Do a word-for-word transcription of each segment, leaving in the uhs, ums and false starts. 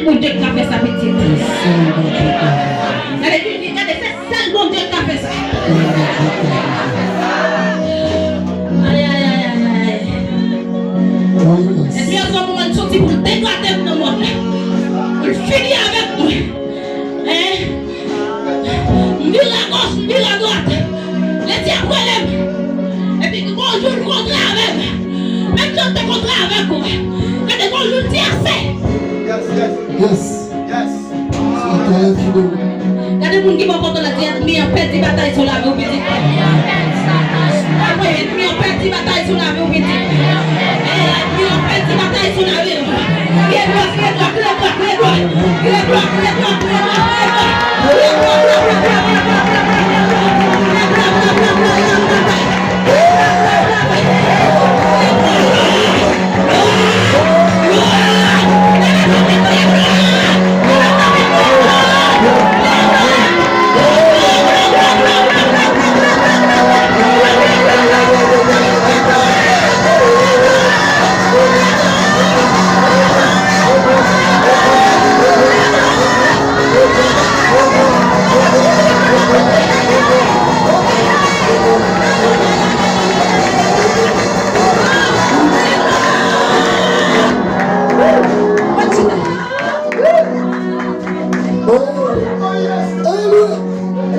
Bondye k ka fè sa, pitit. Gade, gade, se sèl Bondye k ka fè sa. Ay, ay, ay, ay, ay. Ènmi an pran moman l soti pou l deklate m nan mòn. Pou l fini avèk mwen. Hein? M vire agòch, m vire adwat. Ledyab rele m. Epi gon jou l kontre avè m. Menm jan l te kontre avèk ou. Gade, gon jou l di ase. Yes, yes. Yes. Yes. Gade moun ki bò kote w la, di, ènmi an pèdi batay sou lavi w, pitit. Apre, ènmi an pèdi batay sou lavi w, pitit. Ènmi an pèdi batay sou lavi w. Leve dwat, leve dwat, leve dwat.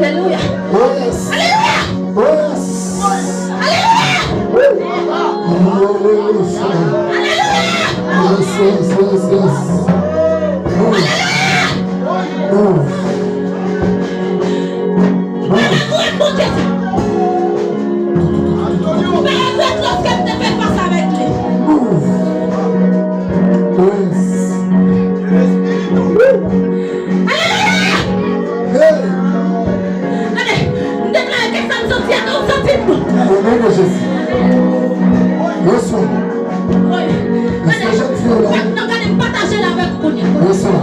Alelouya. Alelouya. Alelouya. Alelouya. Alelouya. Yes, yes, yes, yes. Move. Move. Move. Move. Yes. Alelouya! Hey! Gade, m deklare ke sa m santi a, ke w santi l tou. Au nom de Jésus. Resevwa. Wi. Gade, gade, m pataje l avèk ou kounye a. Resevwa.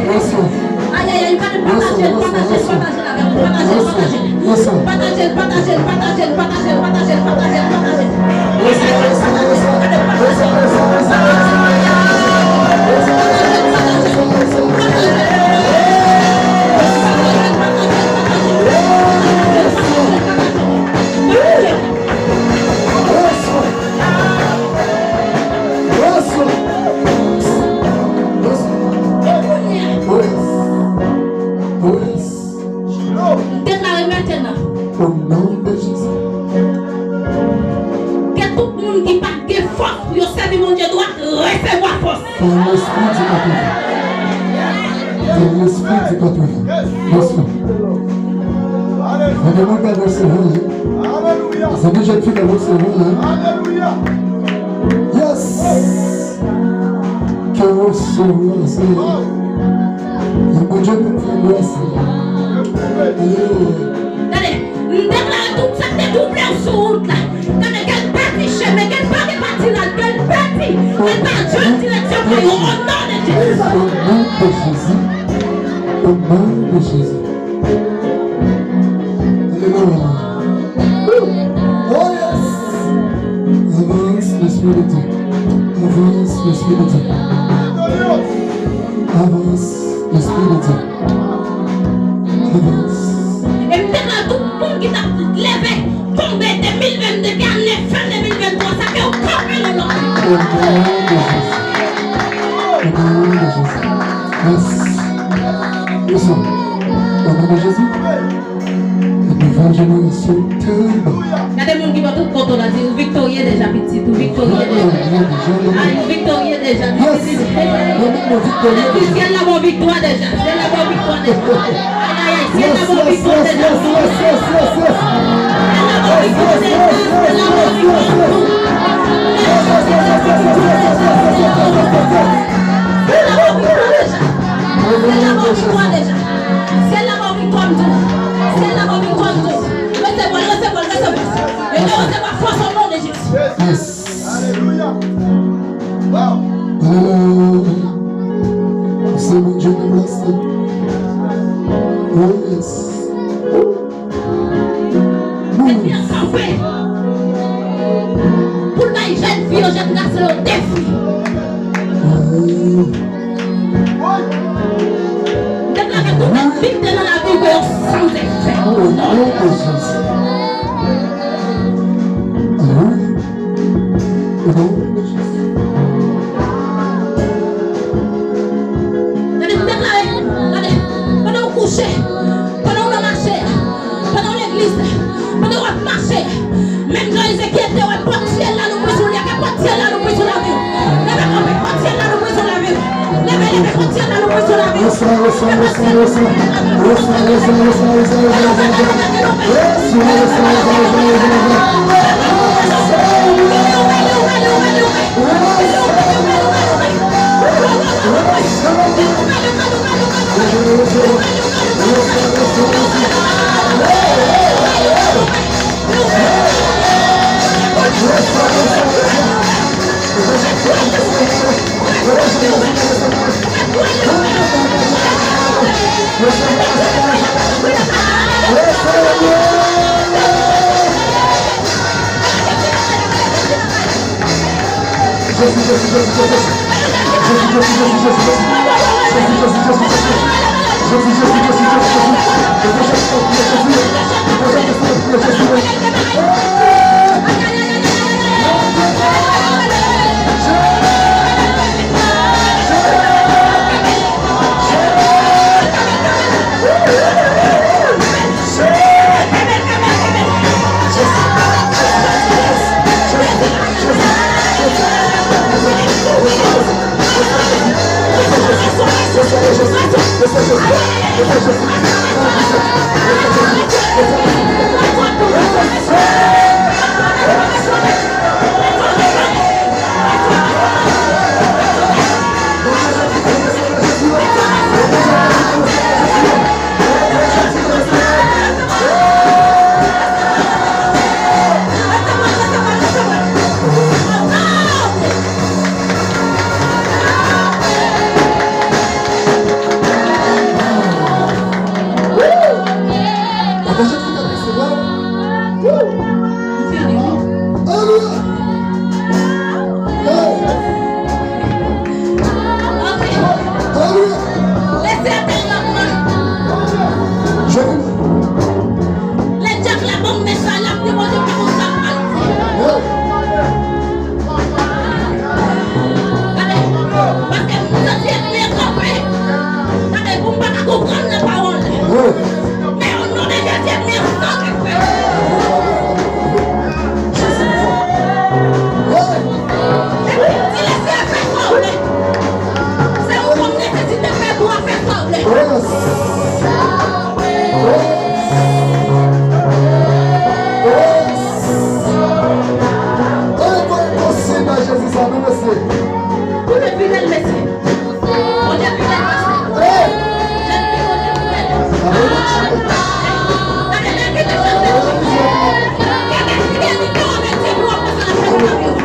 Resevwa. Ay, ay, ay, gade, m pataje l, pataje l, pataje l. M deklare mentnan. Au nom de Jésus. Ke tout moun ki pa t gen fòs pou yo sèvi Bondye dwat, resevwa fòs. Par l'esprit du quatre-vingts. Par l'esprit du quatre-vingts. Resevwa. Gade mwen ka resevwa, hein. Gade jèn fi la resevwa, hein. Yes. Ke resevwa, Senyè. Ke Bondye nou fè gras. Alelouya. Gade, m deklare tout sa k te twouble w sou wout la. Gade, ke l pèdi chemen, ke l pa gen pati la, ke l pèdi. Ke l pa jwenn direksyon pa yo, o non de Jezi. Au nom de Jésus. Au nom de Jésus. Alelouya. Oh yes. Avance, l'Esprit de Dieu. Avance, l'Esprit de Dieu. Avance, l'Esprit de Dieu. Avance. E m deklare tout moun ki t ap leve, tonbe de mil vennde, ki ane fen de mil venntwa sa, ke yo kanpe nan non. Au nom de Jésus. Au nom de Jésus. Yes. Yes, sir. Au nom de Jésus. Gade moun ki bò tout kote w la, di, ou viktorye deja, pitit, ou viktorye deja. Ay, ou viktorye deja, pitit. Syèl la ba w viktwa deja, syèl la ba w viktwa deja. Ay, ay, ay, syèl la ba w viktwa deja. Syèl la ba w viktwa deja, syèl la ba w viktwa deja. Syèl la ba w viktwa deja. Syèl la ba w viktwa deja. Syèl la ba w viktwa, m di w. Syèl la ba w viktwa, m di w. Resevwa l, resevwa l, resevwa l. Resevwa fòs o non de Jezi. Yes. Alelouya. Wow. Alelouya. Se Bondye nou blese. Oh yes. Move. Pou l bay jèn fi yo, jèn gason yo defi. Oh. M deklare tout aktivite nan lavi w ke yo san efè. O non de Jezi. Alelouya. O non de Jezi. Gade, m deklare, gade, pandan w kouche, pandan w nan mache a, pandan w legliz la, pandan w ap mache a, menm jan Ezekyèl te wè pòt syèl la louvri sou li a, ke pòt syèl la louvri sou lavi w. Leve kanpe, pòt syèl la louvri sou lavi w. Leve, leve, pòt syèl la louvri sou lavi w. Resa, resa, resa, resa. Resa, resa, resa, resa, resa, resa. Resa, resa, resa, resa, resa, resa. Pataje ki ta pase la. Alelouya. Hey. Alelouya. Lè dyab la ban m mesaj la, m te Bondye pa konn sa m pral fè. Hey. Gade, paske m santi ènmi an kanpe. Gade, pou m pa ka konprann nan pawòl. Men o non de Jezi, ènmi an kanpe. Epi, di Lesenyè fè sa w vle. Se ou konn nesesite fè pou w fè sa w vle. Bondye fidèl, mesye. Bondye fidèl, mesye. Hey! Jèn fi, Bondye fidèl. Gade nèg ki te chante. Gade fidelite w avèk Dye pou w ap pase nan fèt lavi w.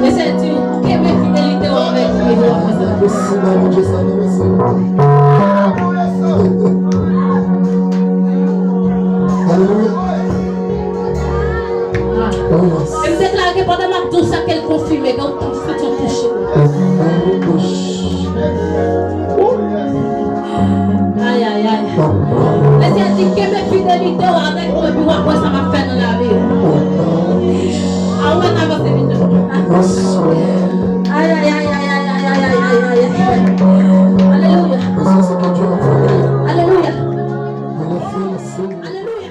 Mesye di, kenbe fidelite w avèk Jezi apre sa. Posib, Bondye sa, non, mesye. Alelouya. E m deklare ke pandan m ap di w sa, ke l konfime, ke w t ap santi w touche. Ay, ay, ay. Mesye di, kenbe fidelite w avèk mwen, epi w ap wè sa m ap fè nan lavi w. A ou mèt avanse vit. Ay, ay, ay. Alelouya. Alelouya. Alelouya.